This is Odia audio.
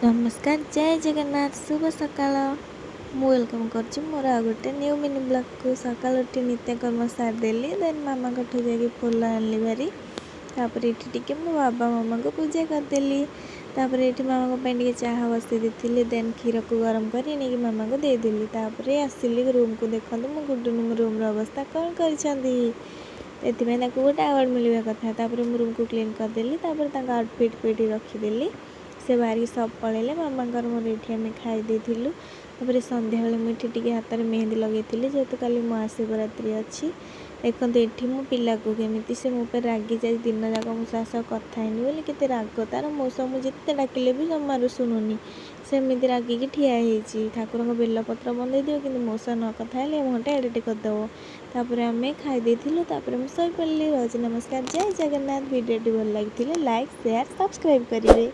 ନମସ୍କାର, ଜୟ ଜଗନ୍ନାଥ, ଶୁଭ ସକାଳ। ମୁଁ welcome କରୁଛି ମୋର ଆଉ ଗୋଟେ ନ୍ୟୁ ମିନି ବ୍ଲଗ୍କୁ। ସକାଳୁ ଉଠି ନିତ୍ୟକର୍ମ ସାରିଦେଲି, ଦେନ୍ ମାମାଙ୍କଠୁ ଯାଇକି ଫୁଲ ଆଣିଲି ଭାରି। ତାପରେ ଏଠି ଟିକେ ମୋ ବାବା ମାମାଙ୍କୁ ପୂଜା କରିଦେଲି। ତାପରେ ଏଠି ମାମାଙ୍କ ପାଇଁ ଟିକେ ଚାହା ବସେଇ ଦେଇଥିଲି, ଦେନ୍ କ୍ଷୀରକୁ ଗରମ କରି ନେଇକି ମାମାଙ୍କୁ ଦେଇଦେଲି। ତାପରେ ଆସିଲି ରୁମ୍କୁ। ଦେଖନ୍ତୁ ମୋ ଗୁଡୁନୁ ମୋ ରୁମ୍ର ଅବସ୍ଥା କ'ଣ କରିଛନ୍ତି। ଏଥିପାଇଁ ତାକୁ ଗୋଟେ ଆୱାର୍ଡ଼ ମିଳିବା କଥା। ତାପରେ ମୁଁ ରୁମ୍କୁ କ୍ଲିନ୍ କରିଦେଲି। ତାପରେ ତାଙ୍କ ଆଉଟଫିଟ୍କୁ ଏଠି ରଖିଦେଲି। ସେ ବାହାରିକି ସବୁ ପଳେଇଲେ। ମାମାଙ୍କର ମୋର ଏଠି ଆମେ ଖାଇ ଦେଇଥିଲୁ। ତାପରେ ସନ୍ଧ୍ୟାବେଳେ ମୁଁ ଏଠି ଟିକେ ହାତରେ ମେହେନ୍ଦି ଲଗେଇଥିଲି, ଯେହେତୁ କାଲି ମହାଶିବରାତ୍ରି ଅଛି। ଦେଖନ୍ତୁ ଏଠି ମୁଁ ପିଲାକୁ କେମିତି ସେ ମୋ ଉପରେ ରାଗି ଯାଇ, ଦିନ ଯାକ ମୁଁ ତା ସହ କଥା ହେଇନି ବୋଲି କେତେ ରାଗ ତାର। ମୋ ସହ ମୁଁ ଯେତେ ଡାକିଲେ ବି ଜମାରୁ ଶୁଣୁନି, ସେମିତି ରାଗିକି ଠିଆ ହେଇଛି। ଠାକୁରଙ୍କ ବେଲପତ୍ର ବନ୍ଦେଇ ଦିଅ, କିନ୍ତୁ ମୋ ସହ ନ କଥା ହେଲେ ମୁହଁଟା ଏଡ଼େଟେ କରିଦେବ। ତାପରେ ଆମେ ଖାଇ ଦେଇଥିଲୁ, ତାପରେ ମୁଁ ଶୋଇପଡ଼ିଲି। ରହୁଛି, ନମସ୍କାର, ଜୟ ଜଗନ୍ନାଥ। ଭିଡ଼ିଓଟି ଭଲ ଲାଗିଥିଲେ ଲାଇକ୍, ସେୟାର, ସବସ୍କ୍ରାଇବ୍ କରିବେ।